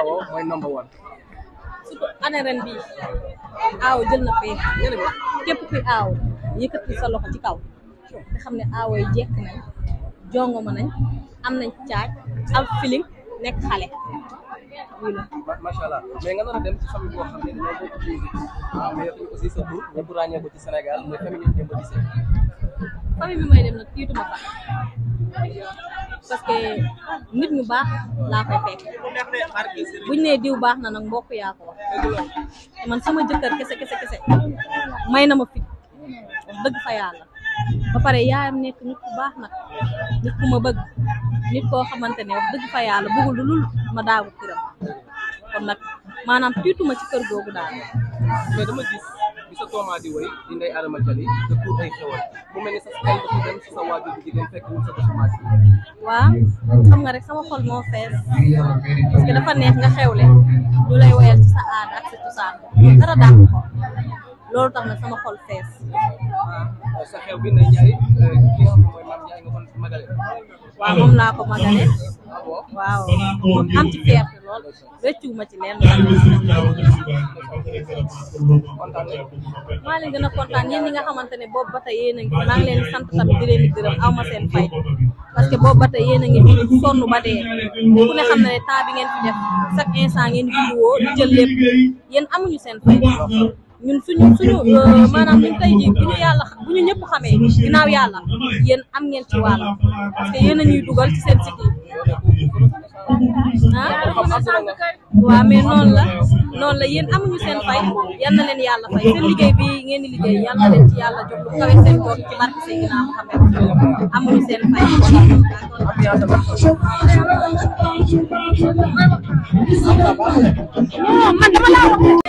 aawo mooy number one. surtout année ren bii aaw jël na fee képp kuy aaw yëkkati sa loxo ci kaw te xam ne aawo yi jekk nañ jongoma nañ am nañ caaj am feeling nekk xale oui la. macha allah mais nga nar a dem ci famille boo xam ne dañoo bokk musique mais aussi sa tur ñëpp ràññee ko ci Sénégal mooy famille ñu Demba Guissé. famille bi may dem nag tiituma fa parce que nit ñu baax laa fay fekk buñ nee diw baax na nag mbokk yaa ko wax man sama jëkkër kese may na ma fit wax dëgg fa yàlla ba pare yaayam nekk nit ku baax nag nit ku ma bëgg nit koo xamante ne wax dëgg fa yàlla bëggul lu lul ma daagu këram kon nag maanaam tiituma ci kër googu daal. mais dama gis bi sa tooma di woy di Ndeye Adama Jali te tuur ay xewal mu mel ni sa xel dafa dem si sa waajur bu jigéen fekk wul sa tomaati. waaw xam nga rek sama xol moo fees parce que dafa neex nga xewle ñu lay woyal ci sa aada ak sa cosaan dara dàq ko loolu tax na sama xol fees. waaw sa xew bi Ndeye Ndiaye ki nga xam ne mooy Mame Ndiaye nga kon magale. waaw moom laa ko magale waaw am ci fierté lool rëccuwuma ci leen maa leen gën a kontaan yéen ñi nga xamante ne boobu ba tey yéen a ngi maa ngi leen di sant tamit di leen di gërëm aw ma seen fay parce que boobu ba tey yéen a ngi fi sonn ba dee ku ne xam ne temps bi ngeen fi def chaque instant ngeen vidéo di jël lépp yéen amuñu seen fay ñun suñu maanaam ñun tey jii bu ñu ñëpp xamee ginnaaw yàlla yéen am ngeen ci wàll parce que yéen a ñuy dugal ci seen site yi waaw mais noonu la yéen amuñu seen fay yal na leen yàlla fay seen liggéey bi ngeen di liggéey yal na leen ci yàlla jox lu kawe seen bopp ci barke Seydina Muhammad amuñu seen fay. man dama laa wax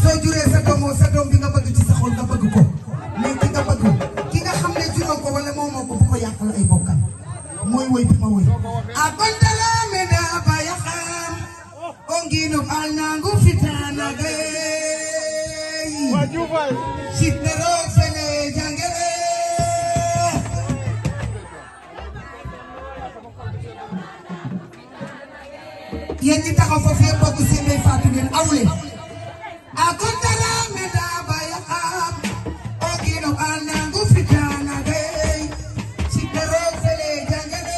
soo juree sa doom bi nga bëgg ci sa xol nga bëgg ko mais ki nga bëgg ki nga xam ne juróom ko wala moo ko bu ko yàqal ay bokkam mooy woy bi ma woy a kontala me da ba yaxam ongino al nangu fitana gay sitnero sene jangere yéen ñi taxaw foofu yëpp bëgg seen day faatu ngeen awle a kontala me da ba yaxam ongino al nangu fitana gay sitnero sene jangere